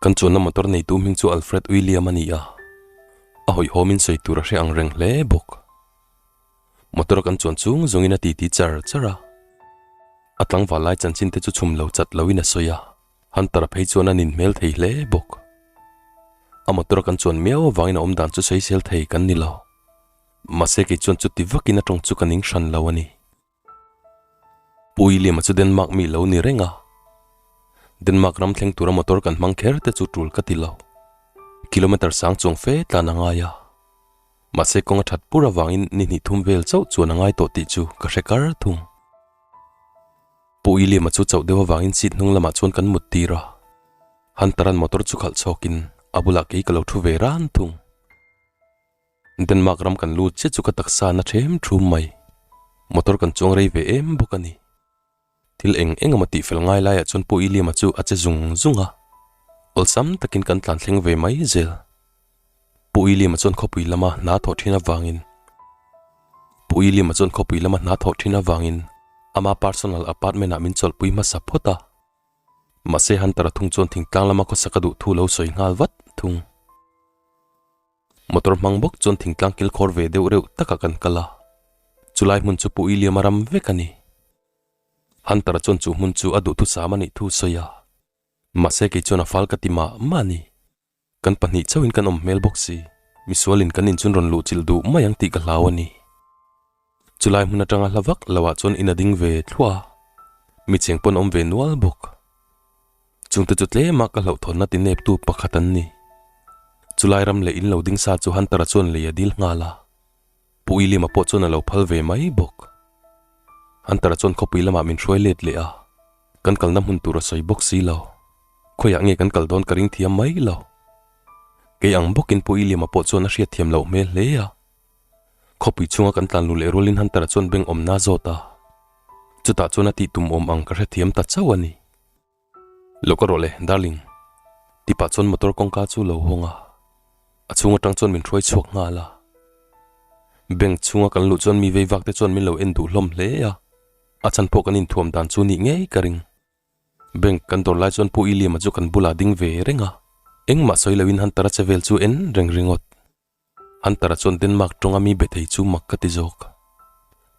Kan chuanna motor neitu hming chu Alfred William a ni a, a hawihhawmin sawi tur a hre ang reng hle bawk. Motor kan chuan chung zungin a titi char char a, a tlangval lai chanchin te chu chhum lo chat loin a sawi a, Hunter-a phei chuan a nin hmel thei hle bawk. A motor kan chuan miau avangin a awmdan chu sawisel thei kan ni lo. Mahse kei chuan chuti vakin a tawng chu ka ning hran lo a ni. Pu William-a chu Denmark mi lo ni reng a, Denmark ram thleng tura motor kan hmang kher te chu tul ka ti lo. Kilometer sang chuang fe tlan a ngai a. Mahse kawng a that pur avangin ni hnih thum vel chauh chuan a ngai tawh tih chu ka hre kar thung. Pu William-a chu chauh deuh avangin seat hnung lamah chuan kan mut tir a. Hunter-a'n motor chu khalh chhawkin a bulah kei ka lo thu ve ran thung. Denmark ram kan lut chiah chu ka taksa na them thum mai. Motor kan chuang rei ve em bawk a ni. Thil eng eng emaw tih fel ngai laiah chuan Pu Iliama chu a che zung zung a. Awlsam takin kan tlan thleng ve mai zel. Pu Iliama chuan khawpui lama hna thawh thin avangin Pu Iliama chuan khawpui lama hna thawh thin avangin ama personal apartment ah min chawlhpui hmasa phawt a. Mahse Hunter-a thung chuan thingtlang lama khawsak a duh thu lo sawi nghal vat thung. Motor hmang bawk chuan thingtlang kilkhawr ve deuh reuh takah kan kal a, chulai hmun chu Pu Iliam a ram vek a ni. Hunter-a chuan chu hmun chu a duhthusam a nih thu sawi a, mahse kei chuan a fal ka ti mah mah a ni. Kan pahnih chauhin kan awm hmel bawk si, misualin kan inchun rawn luhchilh duh mai ang tih ka hlau a ni. Chulai hmun atanga hla vak loah chuan in a ding ve thluah a, mi cheng pawn awm ve nual bawk. Chungte chu tlema ka hlauhthawnna ti neptu pakhat an ni. Chulai ram leh in lo ding sa chu Hunter-a chuan lei a dil nghal a, Pu William-a pawh chuan a lo phal ve mai bawk. Hunter-a chuan khawpui lamah min hruai let leh a, kan kalna hmun tur a sawi bawk si lo. Khawiah nge kan kal dawn ka ring thiam mai lo. Kei ang bawkin Pu William-a pawh chuan a hriatthiam loh hmel hle a. Khawpui chhunga kan tlan lu leh rualin Hunter-a chuan beng awmna a zawt a, chutah chuan a tih tum awm ang ka hrethiam ta chauh a ni. Lo ka rawh le, darling. Ti pah chuan motor kawngka chu lo hawng a, a chhung atang chuan min hruai chhuak nghal a. Bank chhunga kan luh chuan mi vei vak te chuan min lo en duh hlawm hle a, a chhan pawh kan inthuam dan chu nih ngei ka ring. Bank kan dawr lai chuan Pu Iliama chu kan bulah ding ve reng a, engmah sawi loin Hunter-a che vel chu en reng ringawt. Hunter-a chuan Denmark tawnga mi be thei chu mak ka ti zawk.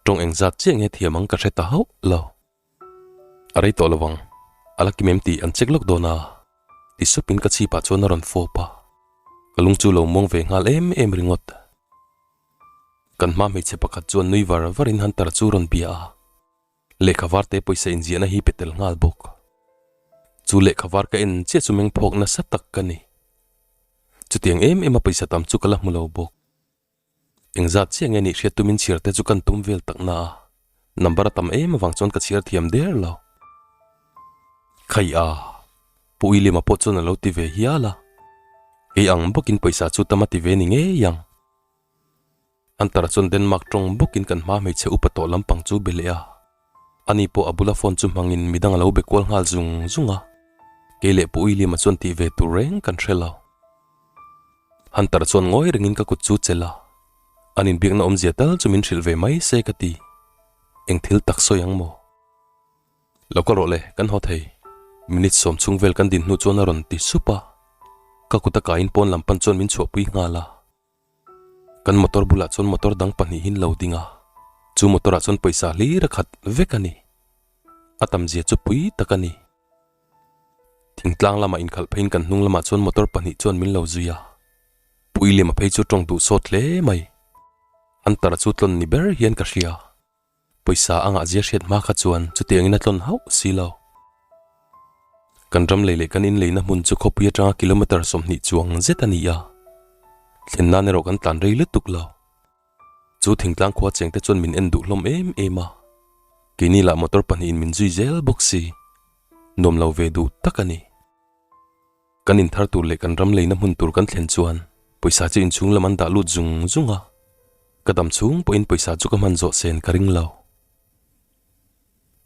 Tawng engzat chiah nge thiam ang ka hre ta hauh lo. A rei tawh lo ang, a la kim em tih an check lawk dawn a, ti supin ka chhipah chuan a rawn fawp a. Ka lung chu lo muang ve nghal em em ringawt. Kan hma hmeichhe pakhat chuan nui var varin Hunter-a chu rawn bia a. Lehkha var te pawisa inziahna hi pe tel nghal bawk. Chu lehkha var ka en chiah chu meng phawk nasa tak ka ni. Chutiang em em a pawisa tam chu ka la hmu lo bawk. Engzat chiah nge nih hriat tumin chhiar te chu kan tum vel tak na a, number a tam em avang chuan ka chhiar thiam der lo. Khai a, Pu William-a pawh chuan a lo ti ve hial a. Kei ang bawkin pawisa chu tam a ti ve ni ngei ang. Hunter-a chuan Denmark tawng bawkin kan hma hmeichhe upa tawh lampang chu be leh a. Ani pawh a bula phone chu hmangin midang a lo be kual nghal zung zung a. Kei leh Pu William-a chuan tih ve tur reng kan hre lo. Hunter-a chuan ngawi rengin ka kut chu chelh a. An inbiakna awmzia tal chu min hrilh ve mai se ka ti. Eng thil tak sawi ang maw? Lo kal rawh le, kan haw thei. Minute sawm chhung vel kan din hnu chuan a rawn ti sup a. Ka kut a kaiin pawn lam pan chuan min chhuahpui nghal a. Kan motor bulah chuan motor dang pahnihin lo ding a, chu motor ah chuan pawisa hlir a khat vek a ni. A tam zia chu pui tak a ni. Thingtlang lamah inkhalh pheiin kan hnung lamah chuan motor pahnih chuan min lo zui a. Pui lem a phei chu tawng duh sawt hle mai. An tar chu tlawn ni ber hian ka hria. Pawisa a ngah zia hriat hma kha chuan chutiangin a tlawn hauh si lo. Kan ram lei leh kan in leina hmun chu khawpui atanga kilometre 20 chuang zet a ni a, thlen nan erawh kan tlan rei lutuk lo. Chu thingtlang khua chengte chuan min en duh hlawm em em a, keini lah motor pahnihin min zui zel bawk si, nuam lo ve duh tak a ni. Kan inthar tur leh kan ram leina hmun tur kan thlen chuan Pawisa chu inchhung lam an dah lut zung zung a, ka dam chhung pawhin pawisa chu ka hman zawh sen ka ring lo.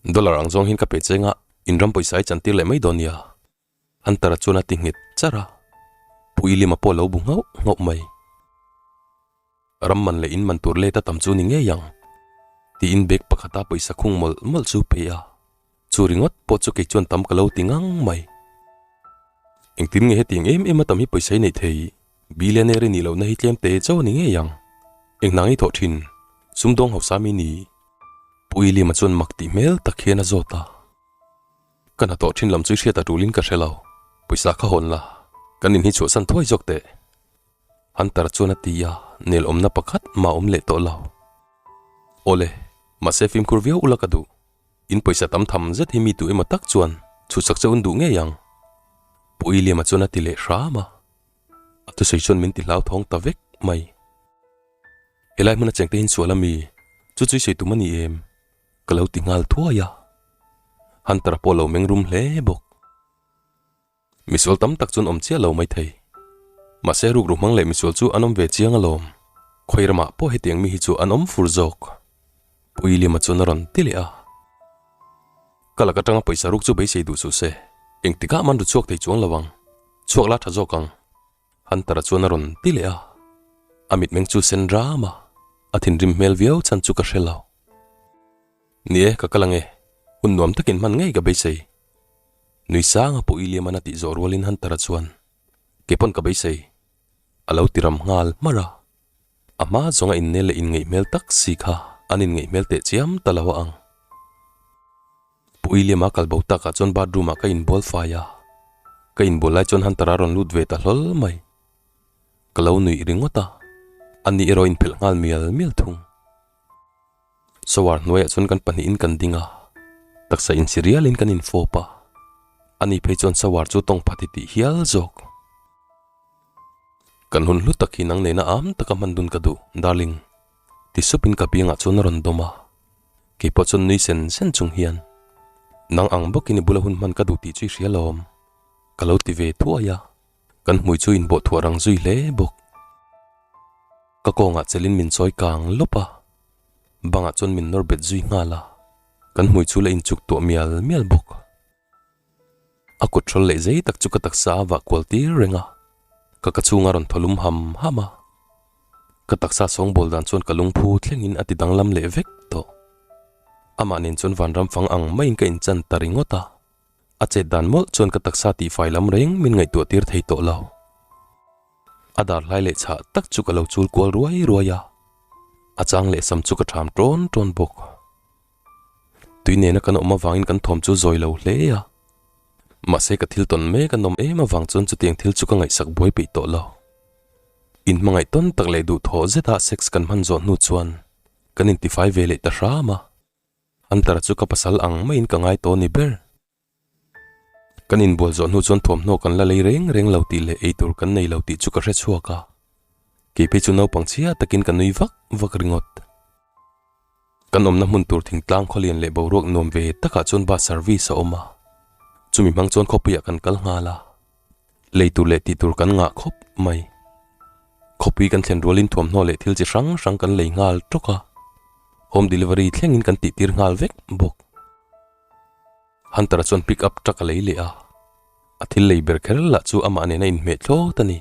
Dollar ang zawng hian ka pe cheng a, in ram pawisa i chantir leh mai dawn nia. Hunter-a chuan a ti nghet charh a, Pu William-a pawh a lo bu nghauh nghauh mai. Ram man leh in man tur let a tam chu ni ngei ang, tiin bag pakhata pawisa khung mawlh mawlh chu pe a, chu ringawt pawh chu kei chuan tam ka lo ti ngang mai. Engtin nge hetiang em em a tam hi pawisa i neih thei? Billionaire i nih lohna hi tlem te chauh a ni ngei ang. Eng hna ngei thawh thin? Sumdawng hausa mi ni? Pu William-a chuan mak tih hmel tak hian a zawt a. Ka hna tawh thin lam chu i hriat a tulin ka hre lo. Pawisa kha hawn la, kan in hi chhuahsan thuai zawk teh. Hunter chuan a ti a, nel awmna pakhat mah awm leh tawh lo. Awle, mahse fimkhur viau ula ka duh. In pawisa tam tham zet hi mi tu emaw tak chuan chhuhsak che un duh ngei ang. Pu William-a chuan a ti leh hram a. A thusawi chuan min ti hlauthawng ta vek mai. Helai hmuna chengte hi insual a mi, chu chu i sawi tum a ni em? Ka lo ti nghal thuai a. Hunter-a pawh a lo meng rum hle bawk. Misual tam tak chu an awm chiah lo maithei. Mahse rukru hmang leh misual chu an awm ve chiang alawm. Khawi ramah pawh hetiang mi hi chu an awm fur zawk. Pu William-a chuan a rawn ti leh a. Ka lak atanga pawisa ruk chu beisei duh suh se, engtikah man ru chhuak thei chuang lo ang. Chhuak la tha zawk ang. Hunter-a chuan a rawn ti leh a. A mitmeng chu sen ram a, a thinrim hmel viau chhan chu ka hre lo. Ni e, ka kal ange. Hun nuam takin hman ngei ka beisei. Nui sanga pawh William-a'n a tih zawh rualin Hunter-a chuan, Kei pawn ka beisei. A lo ti ram nghal hmarh a. A hma zawnga innel leh inngeih hmel tak si kha an inngeih hmel teh chiam ta lo a ang. Pu William-a kal bo takah chuan bathroom-ah ka inbual fai a. Ka inbual lai chuan Hunter-a rawn lut ve ta hlawl mai. Ka lo nuih ringawt a, ani erawh inphelh nghal mial mial thung. Shower hnuaiah chuan kan pahnihin kan ding a, taksa insi rialin kan infawp a, ani phei chuan shower chu tawng pha ti tih hial zawk. Kan hun hlu tak hi nang nena am taka hman dun ka duh, darling, ti supin ka biangah chuan a rawn dawm a, keipawh chuan nui sen sen chung hian, Nang ang bawkin i bula hun hman ka duh tih chu i hria lawm, ka lo ti ve thuai a, kan hmui chu inbawh thuah rang zui hle bawk. Ka kawngah chelin min chawi kang lawp a, bangah chuan min nawr bet zui nghal a, kan hmui chu la inchuk tuah mial mial bawk. A kut hrawl leh zei tak chu ka taksa a vah kual tir reng a, ka ka chhunga rawn thaw lum ham ham a. Ka taksa sawngbawl dan chuan ka lungphu thlengin a ti danglam leh vek tawh. Amah nen chuan vanram fang ang maiin ka inchan ta ringawt a, a chet dan mawlh chuan ka taksa tihfai lam reng min ngaihtuah tir thei tawh lo. A dar hlai leh chhah tak chu ka lo chul kual ruai ruai a, a chang leh sam chu ka ṭham ṭawn ṭawn bawk. Tui nena kan awm avangin kan thawm chu zawi lo hle a, mahse ka thil tawn mek an awm em avang chuan chutiang thil chu ka ngaihsak buai peih tawh lo. Inhmangaih tawn tak leh duhthawh zeta sex kan hman zawh hnu chuan kan intifai ve leh ta hram a, Hunter-a chu ka pasal ang maiin ka ngai tawh ni ber. Kan inbual zawh hnu chuan thuamhnaw kan la lei reng reng lo tih leh eitur kan nei lo tih chu ka hre chhuak a, kei phei chu naupang chhia takin ka nui vak vak ringawt. Kan awmna hmun tur thingtlang khawlian leh boruak nuam ve takah chuan bus service a awm a, chumi hmang chuan khawpuiah kan kal nghal a, lei tur leh tih tur kan ngah khawp mai. Khawpui kan thlen rualin thuamhnaw leh thil chi hrang hrang kan lei nghal tawk a, home delivery thlengin kan tihtir nghal vek bawk. Hunter-a chuan pick up truck a lei leh a, a thil lei ber kher lah chu amah nena inhmeh thlawt a ni.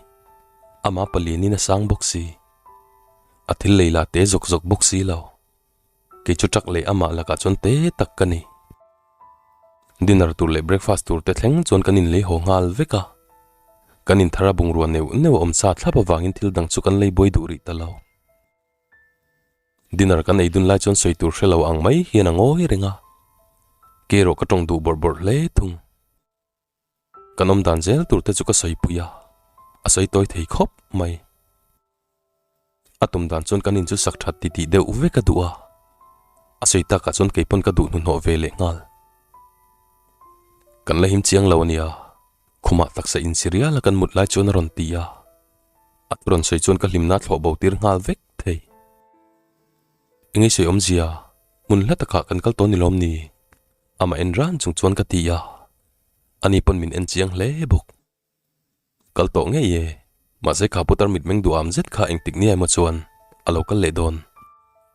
Ama palianin a sang bawk si. A thil lei lah te zawk zawk bawk si lo. Kei chu truck leh amah lakah chuan te tak ka ni. Dinner tur leh breakfast tur te thleng chuan kan inlei haw nghal vek a. Kan inthar a bungrua neuh neuh a awm sa thlap avangin thil dang chu kan lei buai duh rih ta lo. Dinner kan ei dun lai chuan sawi tur hre lo ang mai hian a ngawi reng a, ke erawh ka tawng duh bawrh bawrh hle thung. Kan awm dan zel tur te chu ka sawi pui a, a sawi tawi thei khawp mai. A tum dan chuan kan in chu sak that ti tih deuh vek a duh a, a sawi takah chuan kei pawn ka duh hnuhnawh ve leh nghal. Kan la him chiang lo a nia, khumah taksa insi rial a kan mut lai chuan a rawn ti a. A thu rawn sawi chuan ka hlimna thlawh bo tir nghal vek thei. Engei sawi awmzia, hmun hla takah kan kal tawh ni lawm ni? Amah en ran chung chuan ka ti a, ani pawn min en chiang hle bawk. Kal tawh ngei e. Mahse kha putar mitmeng duham zet kha engtik ni emaw chuan a lo kal leh dawn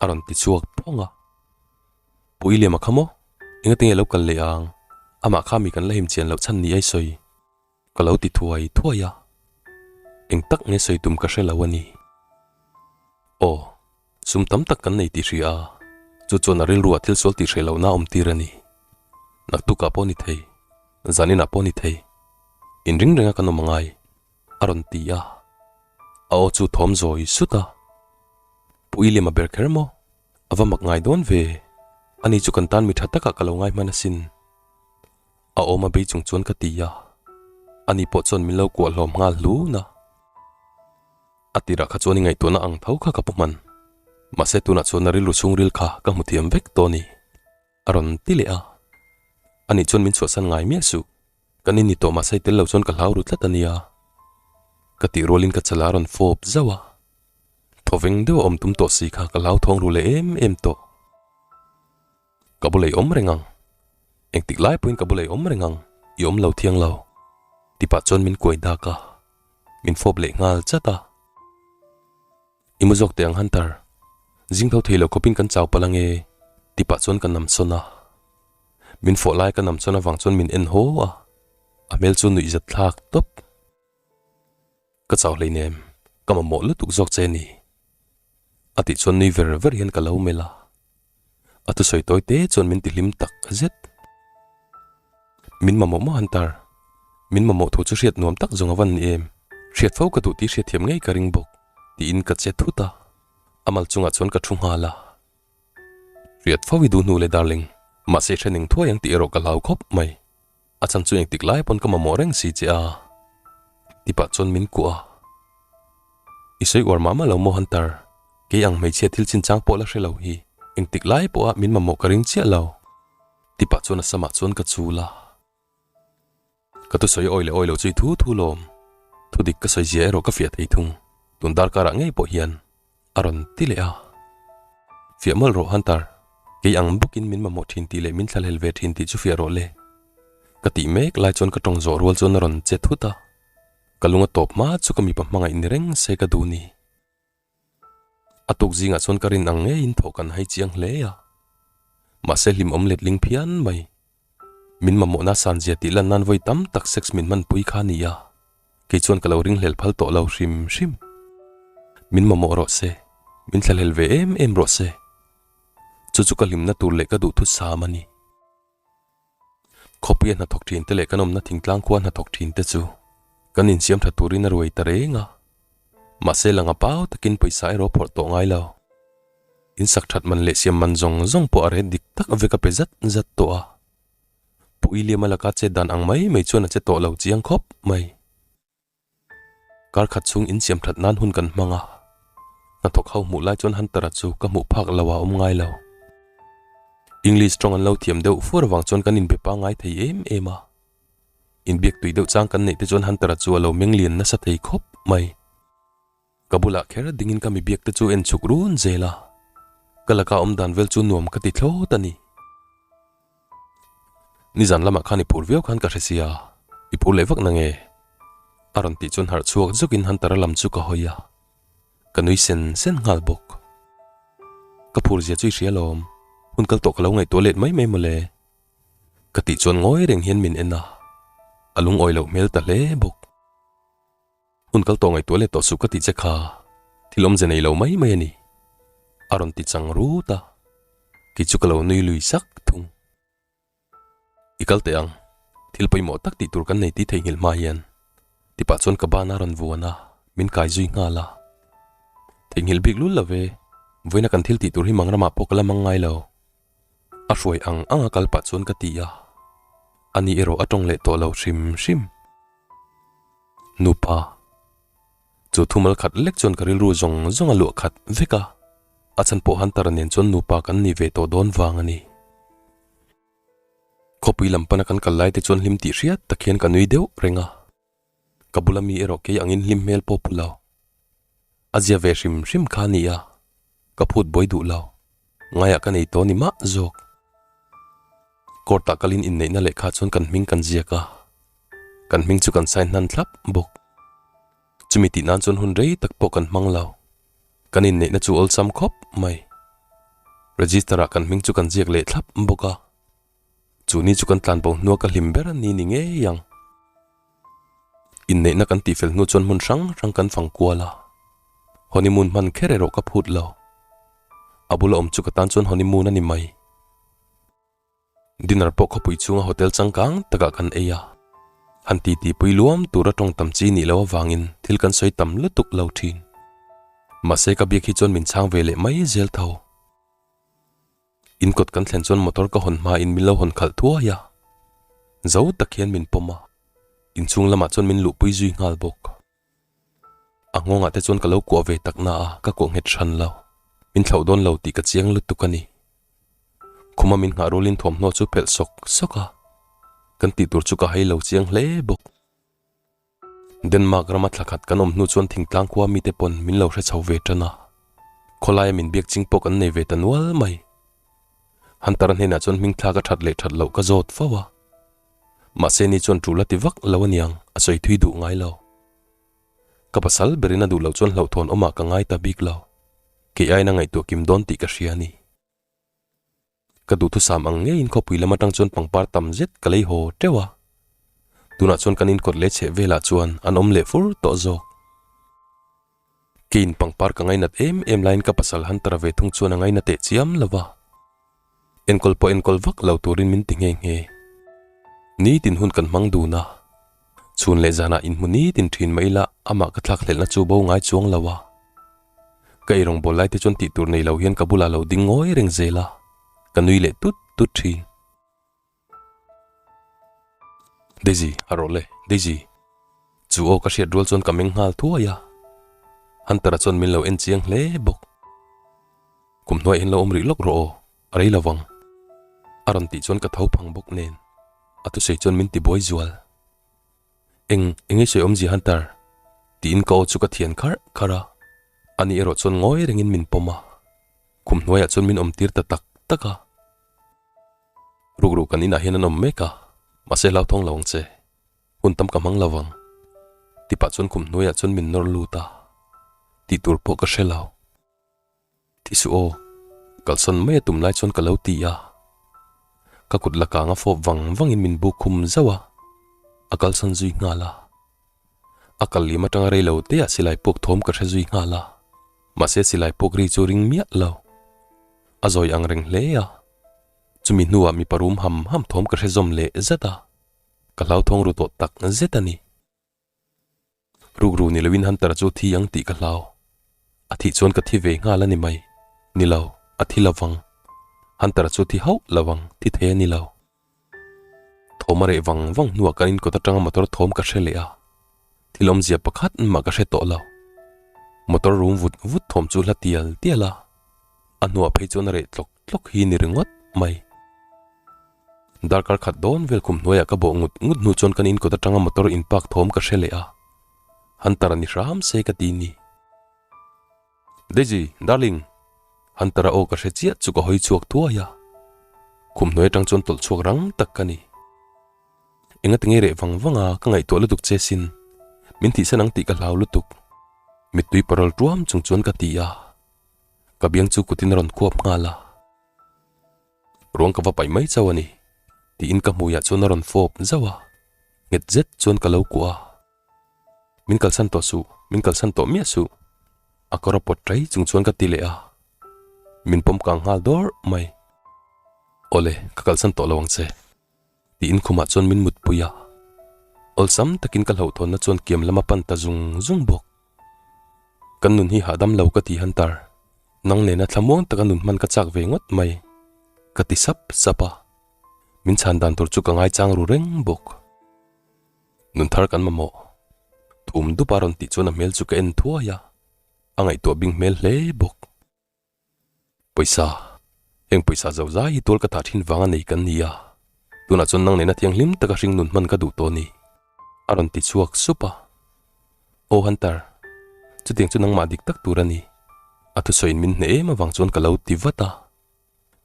a rawn ti chhuak phawng a. Pu William-a kha maw? Engatinge lo kal leh ang? Amah kha mi kan la him chian loh chhan ni ai sawi. Ka lo ti thuai thuai a. Eng tak nge sawi tum ka hre lo a ni. Aw, sum tam tak kan nei tih hria a, chu chuan a rilruah thil sual tih hreh lohna a awm tir a ni. Naktukah pawh ni thei, zaninah pawh ni thei. Inring renga kan awm a ngai, a rawn ti a. A aw chu thawm zawi sut a. Pu William a ber kher maw? A va mak ngai dawn ve. Ani chu kan tan mi tha takah ka lo ngai hman asin. A awm a bei chung chuan ka ti a. Ani pawh chuan min lo kuah hlawm nghal hlun a. A tirah kha chuan i ngaihtuahna ang tho kha ka pu hman. Mahse tunah chuan a rilru chhungril kha ka hmu thiam vek tawh a ni. A rawn ti leh a. Ani chuan min chhuahsan ngai miah suh. Kan in ni tawh mahse i tel lo chuan ka hlau ru tlat a nia. Ka tih rualin ka chala a rawn fawp zauh a. Thawveng deuh a awm tum tawh si kha ka hlau thawng ru leh em em tawh. Ka bula i awm reng ang. Engtik lai pawhin ka bula i awm reng ang, i awm lo thiang lo. Ti pah chuan min kuai dak a, min fawp leh nghal chat a. I mu zawk teh ang Hunter, zing tho thei lo khawpin kan chau palh ange, ti pah chuan ka nam sawn a. Min fawh lai ka nam sawn avang chuan min en haw a, a hmel chu nuih zat thlak tawp. Ka chau hleinem, ka mamawh lutuk zawk che ni. A tih chuan nui ver ver hian ka lo melh a. A thusawi tawi te chuan min tihlim tak zet. Min mamawh maw Hunter? Min mamawh thu chu hriat nuam tak zawng a van ni em? Hriat fo ka duh tih hriatthiam ngei ka ring bawk, tiin ka che thut a. A mal chungah chuan ka thu nghal a. Hriat fo i duh hnu le darling, mahse hre ning thuai ang tih erawh ka hlau khawp mai. A chhan chu engtik lai pawn ka mamawh reng si che a, ti pah chuan min kuah a. I sawi uar mah mah lo maw Hunter, kei ang hmeichhia thil chinchang pawh la hre lo hi engtik lai pawha min mamawh ka ring chiah lo, ti pah chuan a samah chuan ka chul a. Ka thusawi awi leh awi lo chu i thu thu lawm, thudik ka sawi zia erawh ka fiah thei thung, tun darkarah ngei pawh hian A rawn ti leh a. Fiah mawlh rawh Hunter, kei ang bawkin min mamawh thin tih leh min thlahlel ve thin tih chu fiah rawh le. Ka tih mek lai chuan ka tawng zawh rual chuan a rawn che thut a. Ka lung a tawp hma chu ka mipa hmangaih ni reng se ka duh ni. A tuk zingah chuan ka rin ang ngeiin thawh kan hai chiang hle a. Mahse hlimawm letling phian mai. Min mamawhna sanzia tih lan nan vawi tam tak sex min hmanpui kha a ni a, kei chuan ka lo ringhlel phal tawh lo hrim hrim. Min mamawh rawh se, min thlahlel ve em em rawh se. Chu chu ka hlimna tur leh ka duhthusam a ni. Khawpuia hnathawk thin te leh kan awmna thingtlang khua hnathawk thin te chu kan insiam tha turin a ruai ta reng a, mahse langa pau takin pawisa erawh phawrh tawh ngai lo. In sak that man leh siam man zawng zawng pawh a ret dik tak vek a pe zat zat tawh a. Pu William-a laka chet dan ang mai mai chuan a che tawh lo chiang khawp mai. Kar khat chhung in siam that nan hun kan hmang a. Hnathawk ho hmuh lai chuan Hunter-a chu ka hmuh phak lo a awm ngai lo. English tawng an lo thiam deuh fur avang chuan kan inbe pangngai thei em em a. Inbiak tui deuh chang kan neih te chuan Hunter-a chu a lo meng lian nasa thei khawp mai. Ka bulah kher dingin ka mi biak te chu en chhuk run zel a, ka laka awm dan vel chu nuam ka ti thlawt a ni. Nizan lamah khan i phur viau khan ka hre sia, i phur leh vak na nge? A rawn tih chuan harh chhuak zukin Hunter-a lam chu ka hawi a, ka nui sen sen nghal bawk. Ka phur zia chu i hria lawm, hun kal tawh ka lo ngaihtuah let mai mai mawle. Ka tih chuan ngawi reng hian min en a, a lungawi loh hmel ta hle bawk. Hun kal tawh ngaihtuah leh tawh suh ka tih che kha thil awmze nei lo mai mai a ni, a rawn ti chang rut a, kei chu ka lo nui lui sak thung. I kal teh ang, thil pawimawh tak tih tur kan nei tih theihnghilh hma hian ti pah chuan ka ban a rawn vuan a, min kai zui nghal a. Theihnghilh bik lul lo ve, vawiina kan thil tih tur hi mang ramah pawh ka la mang ngai lo. A hruai ang ang a kal pah chuan ka ti a, ani erawh a tawng leh tawh lo hrim hrim. Nupa. Chu thumal khat lek chuan ka rilru zawng zawng a luah khat vek a, a chhan pawh Hunter-a nen chuan nupa kan ni ve tawh dawn vang a ni. Khawpui lam pana kan kal lai te chuan hlim tih hriat tak hian ka nui deuh reng a, ka bula mi erawh kei angin hlim hmel pawh pu lo. A zia ve hrim hrim kha a ni a, ka phut buai duh lo. Ngaiah ka nei tawh ni mah zawk. Court ah kalin inneihna lehkha chuan kan hming kan ziak a, kan hming chu kan sign hnan thlap bawk. Chumi tih nan chuan hun rei tak pawh kan hmang lo. Kan inneihna chu awlsam khawp mai. Register ah kan hming chu kan ziak leh thlap bawk a. Chu ni chu kan tlanbo hnua ka hlim ber a ni ni ngei ang. Inneihna kan tihfel hnu chuan hmun hrang hrang kan fang kual a. Honeymoon hman kher erawh ka phut lo. A bula awm chu ka tan chuan honeymoon a ni mai. Dinner pawh khawpui chhunga hotel changkang takah kan ei a. Han titi pui luam tura tawng tam chi nih loh avangin thil kan sawi tam lutuk lo thin. Mahse ka biak hi chuan min chhang ve leh mai zel tho. In kawt kan thlen chuan motor ka hawn hmain min lo hawn khalh thuai a, zo tak hian min pawm a, inchhung lamah chuan min luhpui zui nghal bawk. A nghawngah te chuan ka lo kuah ve tak na a, ka kuah nghet hran lo. Min thlauh dawn lo tih ka chiang lutuk a ni. Khuma min nghah rualin thawmhnaw chu phelh sawk sawk a, kan tih tur chu ka hai lo chiang hle bawk. Denmark rama thla khat kan awm hnu chuan thingtlang khua mite pawn min lo hre chho ve tan a, khawlaia min biak ching pawh kan nei ve ta nual mai. Hunter-a hnenah chuan hming thlak a that leh that loh ka zawt fo a, mahse ni chuan tul a ti vak lo aniang a sawi thui duh ngai lo. Ka pasal berin a duh loh chuan hlauhthawn awmah ka ngai ta bik lo, kei aiin a ngaihtuah kim dawn tih ka hria a ni. Ka duhthusam ang ngeiin khawpui lam atang chuan pangpar tam zet ka lei haw teuh a. Tunah chuan kan inkawt leh chheh velah chuan an awm leh fur tawh zawk. Keiin pangpar ka ngainat em em laiin ka pasal Hunter-a ve thung chuan a ngaina teh chiam lo va. Enkawl pawh enkawl vak lo turin min ti nghe nghe. Nitin hun kan hmang dun a. Chhun leh zanah inhmu nitin thin mah ila amah ka thlakhlelhna chu bo ngai chuang lo a. Ka eirawng bawl lai te chuan tih tur nei lo hian ka bulah lo ding ngawi reng zel a, ka nui leh tut tut thin. Daisy, a rawh le, Daisy. Chu aw ka hriat rual chuan ka meng nghal thuai a. Hunter-a chuan min lo en chiang hle bawk. Kum hnuaiah hian lo awm rih lawk rawh aw, a rei lo vang. A rawn tih chuan ka tho phang bawk nen, a thusawi chuan min tibuai zual. Eng, eng nge sawi awmzia Hunter? Tiin ka aw chu ka thian kharh kharh a, ani erawh chuan ngawi rengin min pawm a, khum hnuaiah chuan min awm tir ta tak tak a. Rukru kan inah hian an awm mek a, mahse hlauthawng lo ang che, hun tam ka hmang lo vang. Tipah chuan khum hnuaiah chuan min nawr lut a, tih tur pawh ka hre lo. Ti suh aw, kalsawn mai a tum lai chuan ka lo ti a. Ka kut la kang a fawp vang vangin min buk khum zauh a, a kalsawn zui nghal a. A kal lim atanga rei lo te ah silai puak thawm ka hre zui nghal a, mahse silai puak ri chu ring miah lo. A zawi ang reng hle a, chumi hnuah mipa rum ham ham thawm ka hre zawm leh zat a, ka hlauthawng ru tawh tak zet a ni. Rukru ni loin Hunter chu thi ang tih ka hlau. A thih chuan ka thi ve nghal a ni mai. Ni lo, a thi lo vang. Hunter chu thi hauh lo ang, thi thei a ni lo. Thawm a reh vang vang hnuah kan inkawt atanga motor thawm ka hre leh a. Thil awmzia pakhat mah ka hre tawh lo. Motor rum vut vut thawm chu hla tial tial a. A hnuah phei chuan a reh tlawk tlawk hi ni ringawt mai. Darkar khat dawn vel khum hnuaiah ka bawh ngut ngut hnu chuan kan inkawt atanga motor in park thawm ka hre leh a, Hunter a ni hram se ka ti ni. Daisy, darling! Hunter a aw ka hre chiah chu ka hawi chhuak thuai a, khum hnuai atang chuan tawlh chhuak rang tak ka ni. Enga ti ngei reh vang vang a, ka ngaihtuah lutuk che sin. Min thihsan ang tih ka hlau lutuk. Mittui parawl tuam chung chuan ka ti a, ka biang chu kutin a rawn khuap nghal a. Ruang ka va paih mai chauh a ni, tiin ka hmuiah chuan a rawn fawp zauh a, nghet zet chuan ka lo kuah a. Min kalsan tawh suh, min kalsan tawh miah suh, a kawr a pawt ṭai chung chuan ka ti leh a, min pawm kang nghal dawrh mai. Awle, ka kalsan tawh lo ang che, tiin khumah chuan min mutpui a, awlsam takin ka hlauhthawnna chuan kiam lam a pan ta zung zung bawk. Kan nun hi hahdam lo ka ti Hunter, nang nena thlamuang taka nun hman ka chak ve ngawt mai, ka ti sap sap a, min chhan dan tur chu ka ngaichang ru reng bawk. Nun thar kan mamawh, thum dup a rawn tih chuan a hmel chu ka en thuai a, a ngaihtuah bing hmel hle bawk. Pawisa, heng pawisa zo zai hi tual ka thah thin vang a nei kan ni a, tunah chuan nang nena thianghlim taka hring nun hman ka duh tawh a ni, a rawn ti chhuak sup a. Aw Hunter, chutiang chu nangmah dik tak tur a ni, a thusawiin min hneh em avang chuan ka lo ti vat a,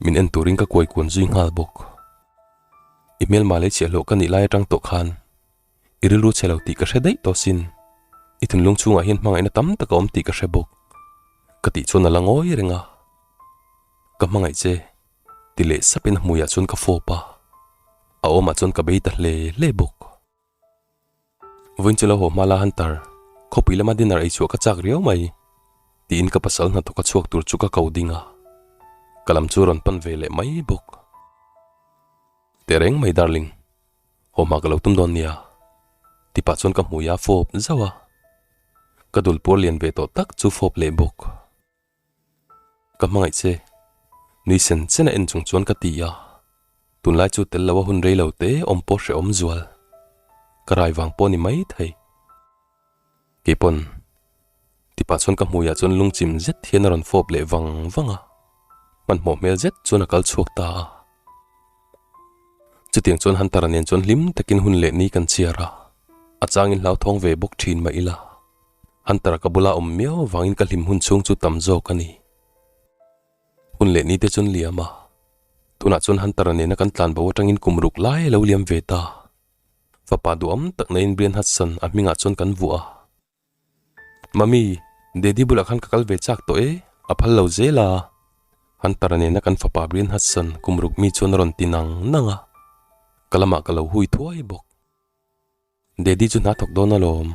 min en turin ka kuai kuan zui nghal bawk. I hmelma lei chhiahhlawh ka nih lai atang tawh khan i rilru chhe lo tih ka hre daih tawh sin. I thinlung chhungah hian hmangaihna tam tak a awm tih ka hre bawk. Ka tih chuan a la ngawi reng a. Ka hmangaih che, ti leh sapin a hmuiah chuan ka fawp a. A awmah chuan ka bei ta hle hle bawk. Vawiin chu lo haw hma la Hunter, khawpui lama dinner ei chhuah ka chak riau mai, tiin ka pasal hnathawk a chhuak tur chu ka ko ding a. Ka lam chu rawn pan ve leh mai bawk. Tehreng mai darling, haw hma ka lo tum dawn nia, ti pah chuan ka hmui a fawp zauh a, ka dul puar lian ve tawh tak chu fawp leh bawk. Ka hmangaih che, nui sen chen a en chung chuan ka ti a, tunlai chu tel lo a hun rei lo te awm pawh hrehawm zual, ka rai vang pawh ni mai thei. Keipawn ti pah chuan ka hmuiah chuan lungchim zet hian a rawn fawp leh vang vang a, hmanhmawh hmel zet chuan a kal chhuak ta a. Chutiang chuan Hunter-a nen chuan hlim takin hun leh ni kan chhiar a, a changin hlauthawng ve bawk thin mah ila, Hunter-a ka bula awm miau avangin ka hlim hun chhung chu tam zawk a ni. Hun leh ni te chuan liam a, tunah chuan Hunter-a nena kan tlanbo atangin kum ruk lai a lo liam ve ta. Fapa duham tak naiin Brian Hudson a hmingah chuan kan vuah a. Mummy, Daddy bulah khan ka kal ve chak tawh e, a phal lo zel a. Hunter-a nena kan fapa Brian Hudson kum ruk mi chuan a rawn ti nang nang a. Ka lamah ka lo hui thuai bawk. Daddy chu hna thawk dawn alawm.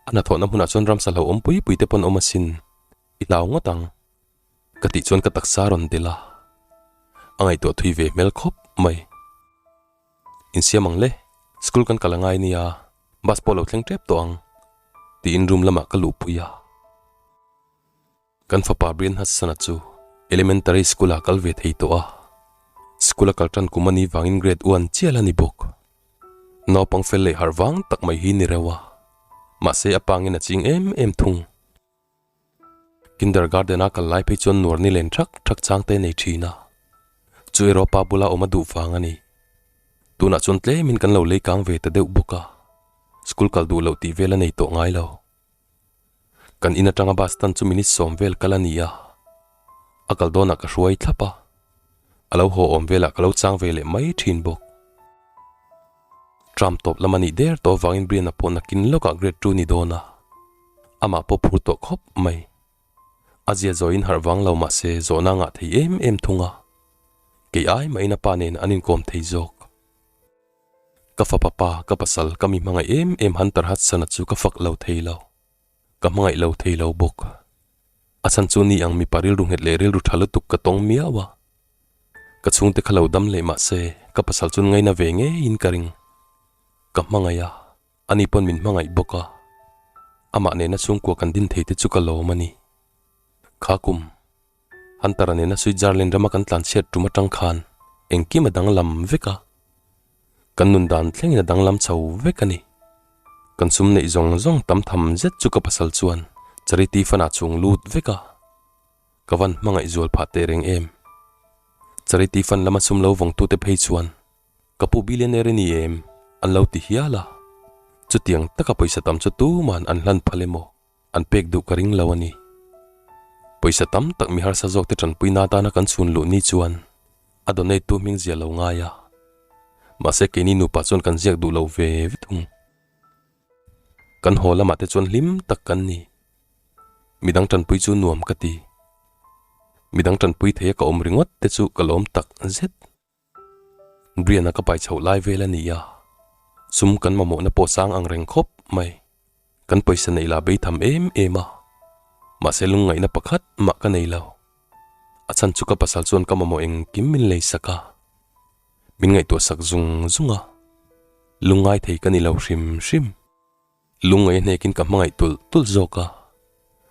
A hnathawhna hmunah chuan ramsa hlauhawm pui pui te pawn awm asin. I hlau ngawt ang. Ka tih chuan ka taksa a rawn delh a. A ngaihtuah thui ve hmel khawp mai. Insiam ang le, school kan kal angai nia, bus pawh lo thleng tep tawh ang, tiin room lamah ka luhpui a. Kan fapa Brian Hudson-a chu elementary school-ah kal ve thei tawh a, school a kal tan kum a nih vangin grade one chiah la ni bawk. Naupang fel leh harh vang tak mai hi ni reuh a, mahse a pangin a ching em em thung. Kindergarten-a kal lai phei chuan nuar ni len thak thak chang te nei thin a, chu erawh pa bula awm a duh vang a ni. Tunah chuan tlemin kan lo lei kang ve ta deuh bawk a, school kal duh loh tih vel a nei tawh ngai lo. Kan in atanga bus stand chu minute sawm vel kal a ni a, a kal dawnah ka hruai thlap a, a lo haw awm velah ka lo chang ve leh mai thin bawk. Tram tawp lam a nih der tawh avangin Brian-a pawh nakin lawkah grade two ni dawn a, amah pawh phur tawh khawp mai. A zia zawiin harh vang lo mahse zawhna a ngah thei em em thung a, kei ai mahin a pa nen an inkawm thei zawk. Ka fapa pa, ka pasal, ka mi hmangaih em em Hunter Hudson-a chu ka fak lo thei lo. Ka hmangaih lo thei lo bawk. A chhan chu ni ang mipa rilru nghet leh rilru tha lutuk ka tawng miau a. Ka chhungte kha lo dam leh mah se ka pasal chuan ngaina ve ngeiin ka ring. Ka hmangaih a, ani pawn min hmangaih bawk a. Amah nena chhungkua kan din thei te chu ka lawm a ni. Kha kum, Hunter-a nena Switzerland rama kan tlanchhiat tum atang khan engkim a danglam vek a. Kan nun dan thlengin a danglam chho vek a ni. Kan sum neih zawng zawng tam tham zet chu ka pasal chuan charity fund ah chhung lut vek a. Ka van hmangaih zual phah teh reng em. Charity fund lama sum lo vawngtute phei chuan ka pu billionaire i ni em an lo ti hial a. Chutiang taka pawisa tam chu tuman an hlan phal emaw an pek duh ka ring lo a ni. Pawisa tam tak mi harsa zawk te tanpuina atana kan chhun luh ni chuan a donate tu hming zia lo ngai a. Mahse keini nupa chuan kan ziak duh lo ve ve thung. Kan haw lamah te chuan hlim tak kan ni. Midang tanpui chu nuam ka ti. Midang tanpui thei a ka awm ringawt te chu ka lawm tak zet. Brian-a ka pai chhoh lai vel a ni a, sum kan mamawhna pawh sang ang reng khawp mai. Kan pawisa neih lah bei tham em em a, mahse lungngaihna pakhat mah ka nei lo. A chhan chu ka pasal chuan ka mamawh engkim min lei sak a, min ngaihtuah sak zung zung a, lungngai thei ka ni lo hrim hrim. Lungngaih a hnekin ka hmangaih tulh tulh zawk a,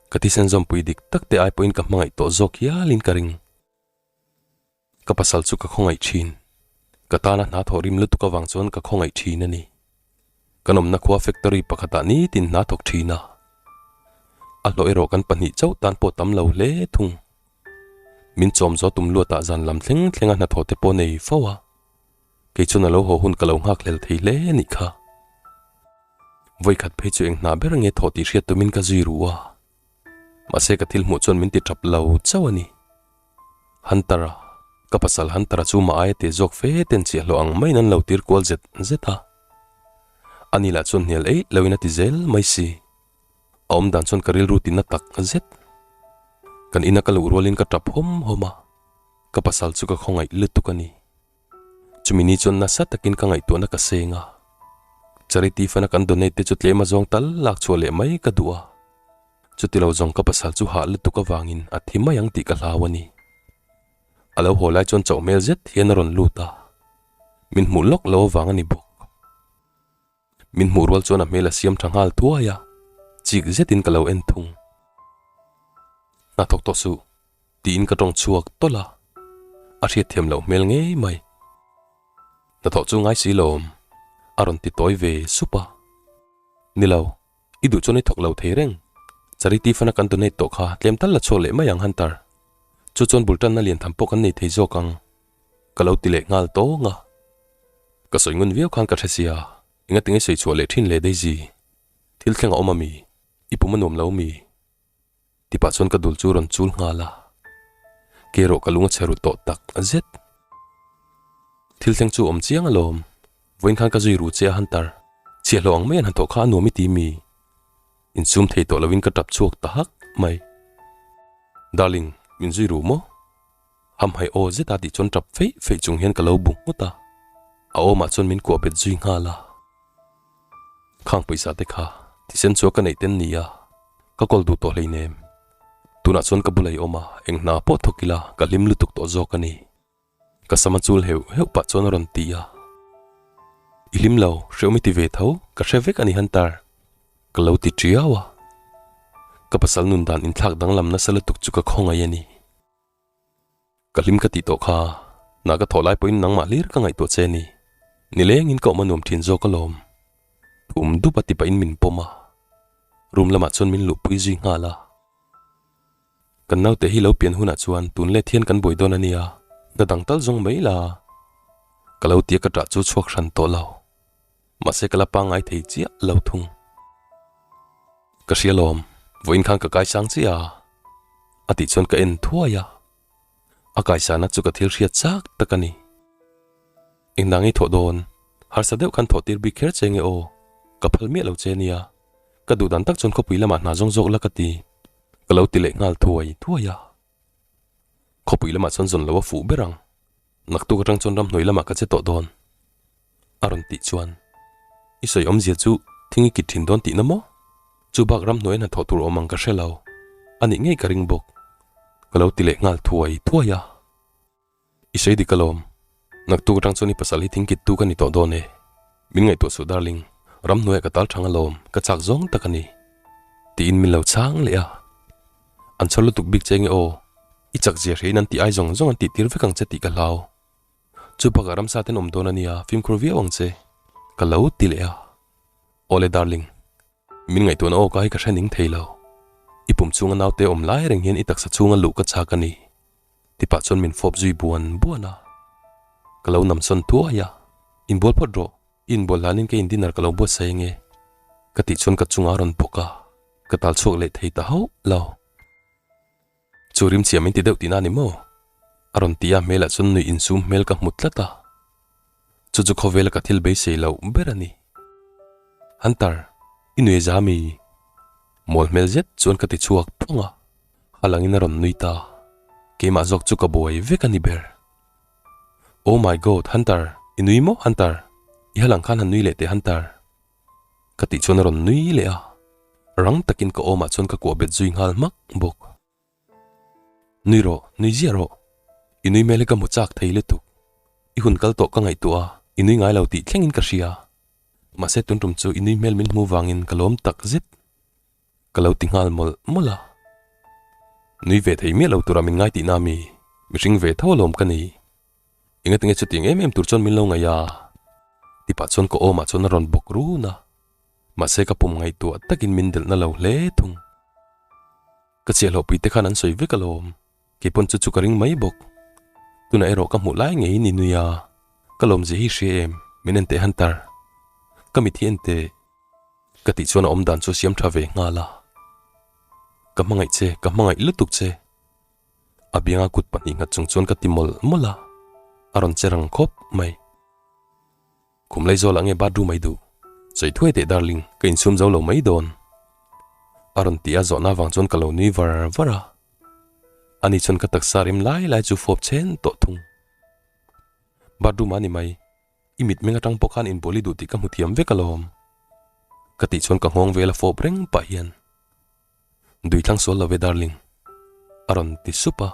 ka thisen zawmpui dik tak te ai pawhin ka hmangaih tawh zawk hialin ka ring. Ka pasal chu ka khawngaih thin. Ka tana hna thawh rim lutuk avang chuan ka khawngaih thin a ni. Kan awmna khua factory pakhatah nitin hna thawk thin a. A hlawh erawh kan pahnih chauh tan pawh tam lo hle thung. Min chawm zawh tum luatah zan lam thleng thlenga hnathawh te pawh nei fo a. Kei chuan a lo haw hun ka lo nghak hlel thei hle a nih kha. Vawikhat phei chu eng hna ber nge thawh tih hriat tumin ka zui ruh a. Mahse ka thil hmuh chuan min ti tap lo chauh a ni. Hunter-a, ka pasal Hunter-a chu mah aia te zawk fe ten chiahhlawh ang maiin an lo tir kual zet zet a. Ani lah chuan hnial eih loin a ti zel mai si. A awm dan chuan ka rilru tina tak zet. Kan ina ka luh rualin ka tap hawm hawm a, ka pasal chu ka khawngaih lutuk a ni. Chumi ni chuan nasa takin ka ngaihtuahna ka seng a, charity fund a kan donate te chu tlem a zawng tal lak chhuah leh mai ka duh a, chuti lo zawng ka pasal chu hah lutuk avangin a thi mai ang tih ka hlau a ni. A lo haw lai chuan chauh hmel zet hian a rawn lut a, min hmuh lawk lo avang a ni bawk. Min hmuh rual chuan a hmel a siam tha nghal thuai a, chik zetin ka lo en thung. Hna thawk tawh suh, tiin ka tawng chhuak tawlh a, a hriatthiam loh hmel ngei mai. Hna thawh chu ngai si lawm, a rawn ti tawi ve sup a. Ni lo, i duh chuan i thawk lo thei reng. Charity fund a kan donate tawh kha tlem tal la chhuak leh mai ang Hunter. Chu chuan bul tanna lian tham pawh kan nei thei zawk ang. Ka lo ti leh nghal tawng a. Ka sawi ngun viau khan ka hre sia, enga tinge sawi chhuah leh thin le Daisy? Thil thleng a awm a mi? I pum a nuam lo mi? Ti pah chuan ka dul chu rawn chul nghal a. Ke erawh ka lung a chhe ru tawh tak zet. Thil thleng chu awm chiang alawm, vawiin khan ka zui ru che a Hunter. Chhiahhlawh ang mai an han thawh kha a nuam i ti mi? Insum thei tawh loin ka tap chhuak ta hak mai. Darling, min zui ru maw? Hamhaih aw zeta tih chuan tap feih feih chung hian ka lo bu nghut a, a awmah chuan min kuah bet zui nghal a. Khang pawisa te kha thisen chua ka neih ten nia, ka kawl duh tawh hleinem. Tunah chuan ka bula i awm a, eng hna pawh thawk ila ka hlim lutuk tawh zawk a ni. Ka sama chul heuh heuh pah chuan a rawn ti a. I hlim lo, hreawm i ti ve tho, ka hre vek a ni Hunter. Ka lo ti tiau a. Ka pasal nun dan inthlak danglam nasa lutuk chu ka khawngaih a ni. Ka hlim ka tih tawh kha, na ka thawh lai pawhin nangmah hlir ka ngaihtuah che ni. Nilengin ka awm a nuam thin zawk alawm. Thum dup a ti pahin min pawm a, room lamah chuan min luhpui zui nghal a. Kan naute hi lo pian hunah chuan tun let hian kan buai dawn a nia, hna dang tal zawng mai la. Ka lo tia ka ṭah chu chhuak hran tawh lo. Mahse ka la pangngai thei chiah lo thung. Ka hria lawm, vawiin khan ka kaisang chiah a, a tih chuan ka en thuai a. A kaisana chu ka thil hriat chak tak a ni. Engdang i thawh dawn, harsa deuh khan thawh tir bik kher che nge aw, ka phal miah lo che nia, ka duh dan tak chuan khawpui lamah hna zawng zawk la ka ti, ka lo ti leh nghal thuai thuai a. Khawpui lamah chuan zawn lo a fuh ber ang, naktuk atang chuan ramhnuai lamah ka che tawh dawn. A rawn tih chuan, I sawi awmzia chu thing i kit thin dawn tihna maw? Chu bak ramhnuai hnathawh tur awm ang ka hre lo. A nih ngei ka ring bawk. Ka lo ti leh nghal thuai thuai a. I sawi dik alawm. Naktuk atang chuan i pasal hi thing kittu ka ni tawh dawn e. Min ngaihtuah suh darling, ramhnuaiah ka tal thang alawm, ka chak zawng tak a ni. Tiin min lo chhang leh a. An chhawr lutuk bik che nge aw, i chak zia hrein an tih ai zawng zawng an tih tir vek ang che tih ka hlau. Chu bakah ramsa ten awm dawn a nia, fimkhur viau ang che. Ka lo ti leh a. Awle darling, min ngaihtuahna aw ka hi ka hre ning thei lo. I pum chhunga naute awm lai reng hian i taksa chhunga luh ka chak a ni. Ti pah chuan min fawp zui buan buan a. Ka lo nam sawn thuai a, Inbual phawt rawh, i inbual hlanin kei in dinner ka lo buatsaih ange. Ka tih chuan ka chungah a rawn bawk a, ka tal chhuak leh thei ta hauh lo. Chu rimchhia min ti deuh tihna a ni maw? A rawn ti a, hmelah chuan nuih insum hmel ka hmu tlat a. Chu chu khawvela ka thil beisei loh ber a ni. Hunter, i nui za mi? Mawl hmel zet chuan ka ti chhuak phawng a, a langin a rawn nui ta. Keimah zawk chu ka buai vek a ni ber. Oh my God, Hunter, i nui maw Hunter? I ha lang khan han nui leh teh Hunter. Ka tih chuan a rawn nui leh a, rang takin ka awmah chuan ka kuah bet zui nghal hmak bawk. Nui rawh, nui ziah rawh. I nui hmel hi ka hmu chak thei lutuk. I hun kal tawh ka ngaihtuah a, i nui ngai lo tih thlengin ka hria. Mahse tun tum chu i nui hmel min hmu vangin ka lawm tak zet. Ka lo ti nghal mawlh mawlh a. Nui ve thei miah lo tura min ngai tihna mi, mihring ve tho alawm ka ni. Engatinge chutiang em em tur chuan min lo ngaih a? Ti pah chuan ka awmah chuan a rawn bawk run a. Mahse ka pum ngaihtuah takin min delhna lo hle thung. Ka chhiahhlawhpui te khan an sawi vek alawm, keipawn chu chu ka ring mai bawk. Tunah erawh ka hmuh lai ngeiin i nui a, ka lawmzia hi hria em, min en teh Hunter. Ka mit hi en teh. Ka tih chuan a awm dan chu a siam tha ve nghal a. Ka hmangaih che, ka hmangaih lutuk che. A bianga kut pahnih nghat chung chuan ka ti mawlh mawlh a, a rawn che rang khawp mai. Khum lei zawlah nge bathroom ai duh? Sawi thuai teh darling, ka insum zo lo mai dawn. A rawn ti a zawhna avang chuan ka lo nui var var a. Ani chuan ka taksa rim lai lai chu fawp chen tawh thung. Bathroom ah ni mai. I mitmeng atang pawh khan inbual i duh tih ka hmu thiam vek alawm. Ka tih chuan ka nghawng vel a fawp reng pah hian, Dui thlang sual lo ve darling. A rawn ti sup a.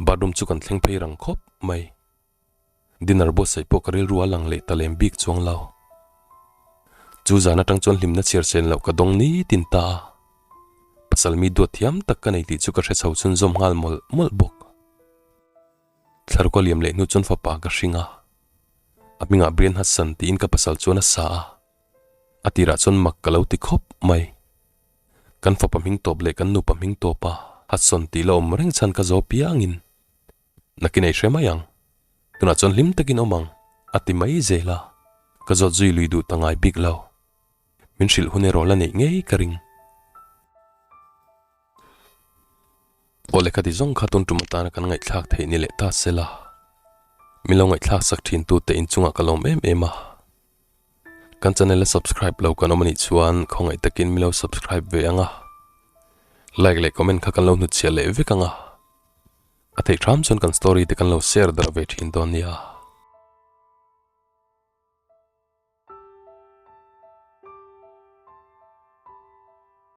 Bathroom chu kan thleng phei rang khawp mai. Dinner buatsaih pawh ka rilru a lang leh ta lem bik chuang lo. Chu zan atang chuan hlimna chhiar sen loh ka dawng nitin ta a. Pasal mi duat thiam tak ka nei tih chu ka hre chho chhunzawm nghal mawlh mawlh bawk. Thlarukua liam leh hnu chuan fapa ka hring a, a hmingah Brian Hudson tiin ka pasal chuan a sa a, a tirah chuan mak ka lo ti khawp mai. Kan fapa hming tawp leh kan nupa hming tawpa Hudson tih la awm reng chhan ka zo piangin nakin ei hre mai ang, tunah chuan hlim takin awm ang a ti mai zel a, ka zawt zui lui duh ta ngai bik lo. Min hrilh hun erawh la neih ngei ka ring. Aw lehkha ti zawng kha tun tum atana kan ngaihthlak theih ni leh ta se la, min lo ngaihthlak sak thin tute inchungah ka lawm em em a. Kan channel a subscribe lo kan awm anih chuan khawngaih takin min lo subscribe ve ang a, like leh comment kha kan lo hnutchhiah leh vek ang a, a theih hram chuan kan story te kan lo share darh ve thin dawn nia.